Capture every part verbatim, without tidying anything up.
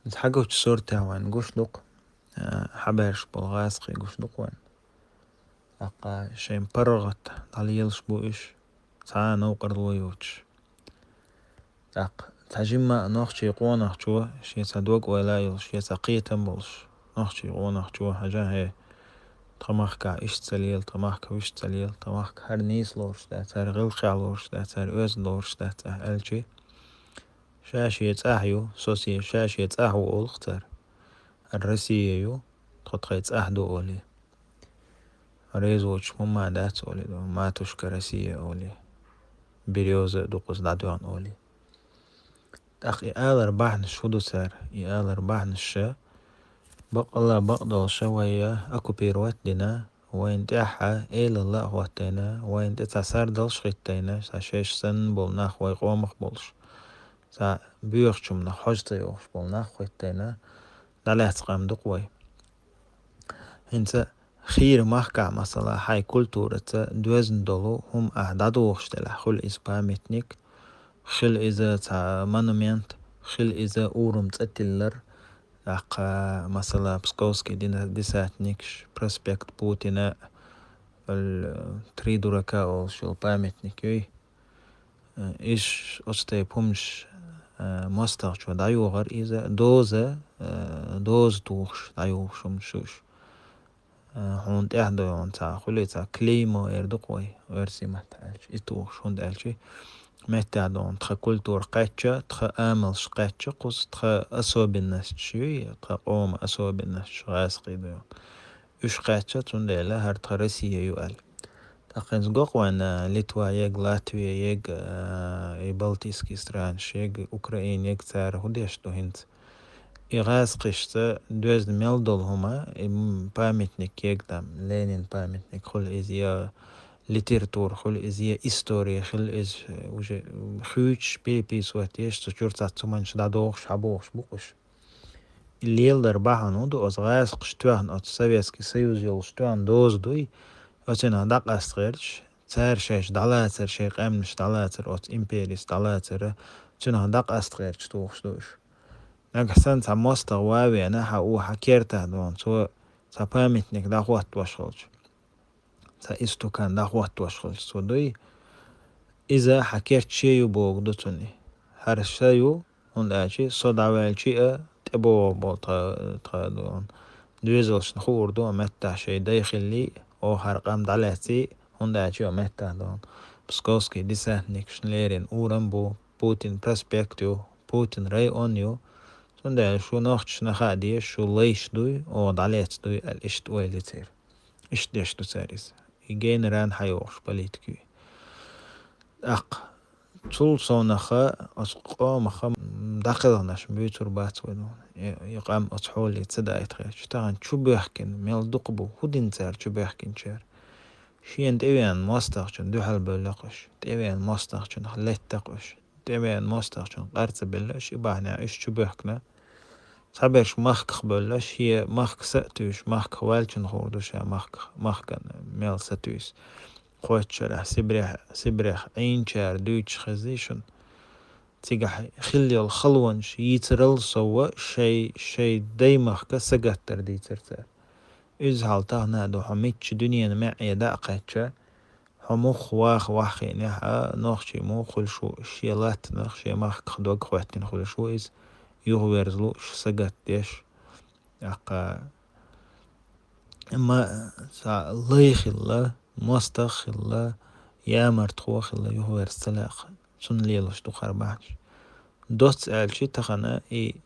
Хьагучу суртехь вайн гуш ду-кх, а, хьабаьржаш болу гӀазкхий гуш ду-кх вайн. ТӀаккха шайн паргӀат дӀалелаш бу уьш, цхьа а новкъарло йоцуш. ТӀаккха цхьа жимма а нохчийн къонахчо, шен цхьа дог-ойла а йолуш, шен цхьа кхетам болуш, нохчийн къонахчо хьажа, хье, тхан махкахь иштта ца лела, тхан махкахь вуьшта ца лела, тхан махка хӀара нийса лоруш дац, хӀара гӀиллакхехь лоруш дац, хӀара оьзда лоруш дац аьлчи, ша шен цӀахь ю, со се, ша шен цӀахь ву олу-кх цара. ХӀара Россия ю, тхо тхайн цӀахь ду олий. Реза воцуш хӀумма дац олий, матушка Россия олий. Берёза а ду кхуза дӀадоьгӀна олий. ТӀаккха и алар бахьанаш хӀун ду цара? И алар бахьанаш ша, баккъалла бакъдолуша вай оккупировать дина, вайна тӀаьхьа элалла а хӀоттайна, вайна тӀе цхьа сардалш а хӀиттайна, цхьа шаьш санна болу нах вай къомах болуш, цхьа боьхачу хӀуманах хьожа ца йогӀуш болу нах хӀиттайна, дӀалаьцна къам ду-кх вай. ХӀинца хийра махкахь, масала, хьайн культураца доьзна долу хӀума ахь дӀадохуш делахь, хуьлу иза памятник, хуьлу иза цхьа монумент, хуьлу иза урам цӀа тиллар, тӀаккха, масала, Псковский дина-, десятникаш, проспект Путина, ал-, Три дурака олуш йолу памятник юй. Иш оцу тайпа хӀуманаш, а, мостагӀчо дӀайохар иза, доза, а, доза тухуш дӀайохуш хӀуманаш ю уьш. А, хьуна тӀехь дойгӀун цхьа хуьлий цхьа клеймо эр ду-кх вай, оьрсийн маттахь аьлча, и тухуш, хӀунда аьлча меттехь дойгӀун тхан культура кхаьчча, тхан амалш кхаьчча, кхуза тхан особенносташ юй, тхан къоман особенносташ гӀазкхий дойгӀун. Уьш кхаьчча, цундела хӀара тхан Россия ю аьлла. ТӀаккха хӀинца го-кх вайн, а, Литва ег, Латвия ег, а, и Балтийский странаш ег, Украина ег, цара хӀун деш ду хӀинца? И гӀазкхишца доьзна мел долу хӀума, и, м, памятник ег там, Ленин памятник хуьлу иза, я литература хуьлу иза, я история хуьлу иза, уже хуьйцуш, переписывать еш, цу чуьра цхьацца хӀуманаш дӀадохуш, хьабохуш бу-кх уьш. И леладар бахьана хӀун ду, оцу гӀазкхаша тоьхна, оцу Советский Союз йолуш тоьхна доза дуй, оцунах дӀакъаста гӀерташ, цара шайша дӀалацар, шайн къаьмнаш дӀалацар, оцу империца дӀалацара, цунах дӀакъаста гӀерташ тухуш ду уьш. Нагахь санна цхьа мостагӀа ван а веана, хьан у хьан кертахь дона, цо цхьа памятник дӀахӀоттош хилча, цхьа истукан дӀахӀоттош хилча, цо дуй, иза хьан керт шен ю богу ду цунна. ХӀара сан ю, хӀунда аьлча со дӀаваьлча а тӀебогӀу болу тха, тха доьзалшна хуур ду, меттахь шайн дай хиллий, оха хӀара къам дӀалаьцций, хӀунда аьлча а меттахь дона Псковский десятникашна леррина урам бу, Путин проспект ю, Путин район ю. Цундела шу нохчашна хаа деза, шу лайш дуй, оха дӀалаьцна дуй аьлла, иштта ойла ю церан. Иштта деш ду цара иза. И генаран хьайогӀуш политика ю. ТӀаккха цул совнаха оцу къомаха дӀакхелхинарш буьйцур бац вай. И, и къам оцу хьоле ца даийта хилча, тахана чубоьхкина мел дукха бу, хӀун дина цара чубоьхкинчара? Шена тӀевеана мостагӀчун дуьхьал бевлла-кх уьш, тӀевеана мостагӀчунах летта-кх уьш, тӀевеана мостагӀчун къар ца белла уьш, и бахьанехь уьш чубоьхкина. Цхьаберш махках бевлла, шен махка са а туьйсуш, махках ваьллачунна хуур ду ша махках, махкана мел сатуьйсу. Кхойтта шарахь Сибрехь, Сибрехь Ӏийначара дуьйцуш хезний шуна? Цигахь хилла йолу халонаш йийцарал сов шай, шай даймахка сагатдар дийцар цара. Иза хьал тахана а ду, хьо мичча дуьненан маьӀӀе дӀа а кхаьчча, хьо муха ваха ваххийнехь а, нохчий муха хуьлуш ву, шен латтанах, шен махках дог хӀоьттина хуьлуш ву иза, юхаверза лууш, сагатдеш. ТӀаккха ма, цхьа лай хилла, мостагӀа хилла, ямартхо хилла, юхаверза ца лаьа, цунна лелаш ду хӀара бахьанаш. Доцца аьлча, тахана и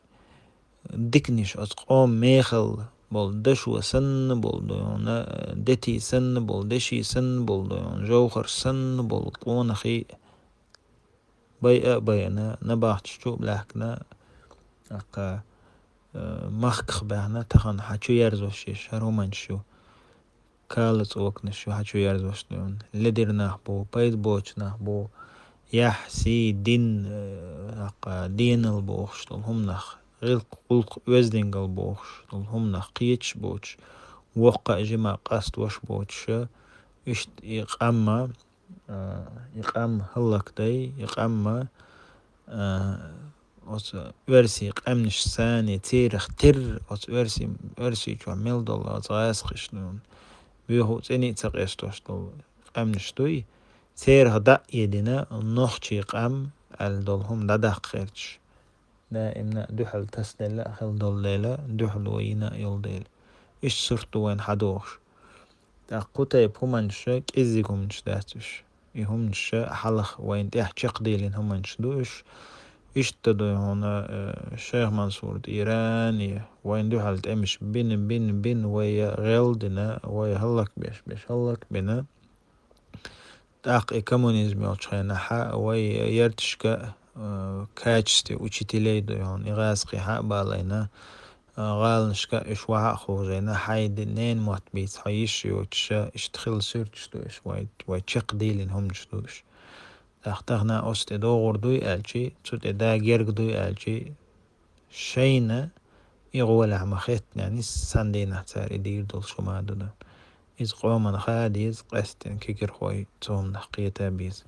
диканаш оцу къоман мехалла болу дашо санна болу дойгӀуна, дети санна болу, деши санна болу дойгӀуна, жовхар санна болу къонахий байа а байина, набахташ чу а лаьхкина, тӀаккха, э, махках баьхна, тахана хьан чу ерзош еш, хӀара хӀуманаш ю. Кала цӀоканаш ю хьан чу ерзош дойгӀуна. Ледара нах бу, пайда боцу нах бу, яхь, сий, дин, э, тӀаккха денал бохуш долу хӀуманах, гӀиллакх, гӀуллакх, оьздангалла бохуш долу хӀуманах кхеташ боцуш, воккха а жима а къастош боцуша, иштта и къамма, а, и къам хӀаллакдай, и къамма, а, оцу оьрсийн къаьмнаш санна, церах тера оцу оьрсийн, Оьрсийчохь мел долу оцу гӀазкхашна, боьха а цӀена а ца къестош долу къаьмнаш дуй, церах дӀа а эдина, нохчийн къам аьлла долу хӀума дӀадаккха гӀерташ. Даимна а дуьхьал тасаделла а хила долу дела, дуьхьало йина а йолу дела. Иштта сурт ду вайна хьадогӀуш. ТӀаккха кху тайпа хӀуманаш кӀеззиг хӀуманаш дац уьш. И хӀуманаш хьалха вайна тӀехь чекхдийлина хӀуманаш ду уьш. Иштта ду хьуна, э, Шайх Мансур тӀера а, вайна дуьхьал тӀемаш бина, бина, бина, вай гӀелдина, вай хӀаллакбеш, беш хӀаллакбина. ТӀаккха и коммунизм йолчу хенахь вай ярташка, э, качестве учителей ду хьуна, и гӀазкхий хьа а балийна, э, гӀаланашка уьш ваха а ховшийна, хьайн ненан мотт бийца хьо йиш йоцуша, иштта хилла суьрташ ду уьш, вай, вай чекхдийлина хӀуманаш ду уьш. ТӀаккха тахана оцу тӀе догӀур дуй аьлчи, цу тӀе да герга дуй аьлчи, шайна и гӀолехь ма хеттинехь, сан дийнахь цара и дийр долуш хӀума ду дан. Иза къомана хаа деза, къаьсттина кегирхой цу хӀуманах кхета беза.